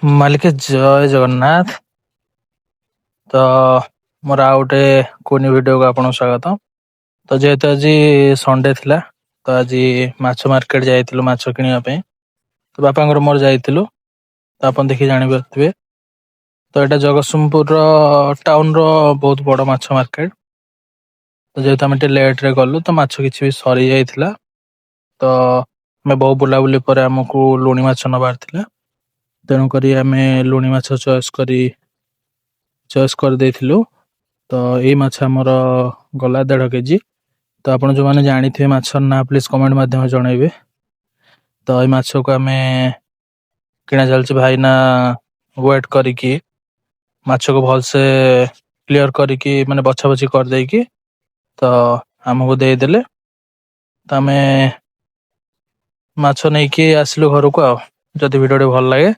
ମାଲିକ, ଜୟ ଜଗନ୍ନାଥ। ତ ମୋର ଆଉ ଗୋଟେ କୁନି ଭିଡ଼ିଓକୁ ଆପଣଙ୍କୁ ସ୍ୱାଗତ। ତ ଯେହେତୁ ଆଜି ସଣ୍ଡେ ଥିଲା, ତ ଆଜି ମାଛ ମାର୍କେଟ ଯାଇଥିଲୁ ମାଛ କିଣିବା ପାଇଁ। ତ ବାପାଙ୍କର ମୋର ଯାଇଥିଲୁ। ତ ଆପଣ ଦେଖି ଜାଣିପାରୁଥିବେ। ତ ଏଇଟା ଜଗତସିଂହପୁରର ଟାଉନର ବହୁତ ବଡ଼ ମାଛ ମାର୍କେଟ। ତ ଯେହେତୁ ଆମେ ଟିକେ ଲେଟରେ ଗଲୁ, ତ ମାଛ କିଛି ବି ସରି ଯାଇଥିଲା। ତ ଆମେ ବହୁ ବୁଲାବୁଲି ପରେ ଆମକୁ ଲୁଣି ମାଛ ନବାର ଥିଲା, ତେଣୁକରି ଆମେ ଲୁଣି ମାଛ ଚଏସ୍ କରିଦେଇଥିଲୁ। ତ ଏଇ ମାଛ ଆମର ଗଲା 1.5 କେଜି। ତ ଆପଣ ଯୋଉମାନେ ଜାଣିଥିବେ ମାଛର ନାଁ, ପ୍ଲିଜ କମେଣ୍ଟ ମାଧ୍ୟମରେ ଜଣେଇବେ। ତ ଏଇ ମାଛକୁ ଆମେ କିଣା ଚାଲିଛି। ଭାଇନା ୱେଟ୍ କରିକି ମାଛକୁ ଭଲସେ କ୍ଲିୟର କରିକି, ମାନେ ବଛା ବଛି କରିଦେଇକି ତ ଆମକୁ ଦେଇଦେଲେ। ତ ଆମେ ମାଛ ନେଇକି ଆସିଲୁ ଘରକୁ। ଆଉ ଯଦି ଭିଡ଼ିଓଟି ଭଲ ଲାଗେ